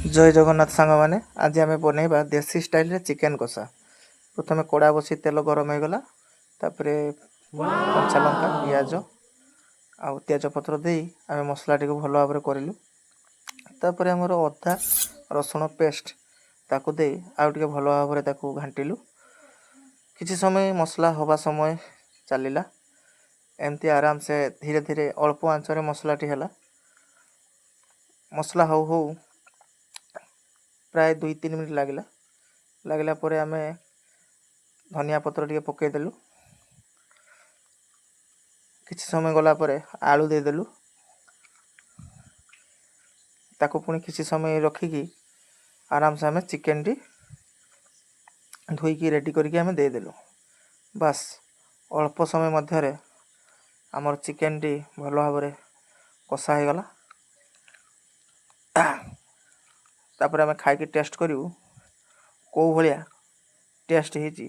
ଜୟ ଜଗନ୍ନାଥ ସାଙ୍ଗମାନେ, ଆଜି ଆମେ ବନେଇବା ଦେଶୀ ଷ୍ଟାଇଲରେ ଚିକେନ୍ କଷା। ପ୍ରଥମେ କଡ଼ା ବସି ତେଲ ଗରମ ହେଇଗଲା। ତାପରେ କଞ୍ଚା ଲଙ୍କା, ପିଆଜ ଆଉ ତେଜପତ୍ର ଦେଇ ଆମେ ମସଲାଟିକୁ ଭଲ ଭାବରେ କରିଲୁ। ତାପରେ ଆମର ଅଦା ରସୁଣ ପେଷ୍ଟ, ତାକୁ ଦେଇ ଆଉ ଟିକେ ଭଲ ଭାବରେ ତାକୁ ଘାଣ୍ଟିଲୁ। କିଛି ସମୟ ମସଲା ହେବା ସମୟ ଚାଲିଲା। ଏମିତି ଆରାମସେ ଧୀରେ ଧୀରେ ଅଳ୍ପ ଆଞ୍ଚରେ ମସଲାଟି ହେଲା। ମସଲା ହଉ ହଉ ପ୍ରାୟ 2-3 ମିନିଟ୍ ଲାଗିଲା। ଲାଗିଲା ପରେ ଆମେ ଧନିଆ ପତ୍ର ଟିକେ ପକାଇଦେଲୁ। କିଛି ସମୟ ଗଲା ପରେ ଆଳୁ ଦେଇଦେଲୁ। ତାକୁ ପୁଣି କିଛି ସମୟ ରଖିକି ଆରାମସେ ଆମେ ଚିକେନଟି ଧୋଇକି ରେଡ଼ି କରିକି ଆମେ ଦେଇଦେଲୁ। ବାସ୍, ଅଳ୍ପ ସମୟ ମଧ୍ୟରେ ଆମର ଚିକେନଟି ଭଲ ଭାବରେ କଷା ହେଇଗଲା। ତାପରେ ଆମେ ଖାଇକି ଟେଷ୍ଟ କରିବୁ କେଉଁ ଭଳିଆ ଟେଷ୍ଟ ହେଇଛି।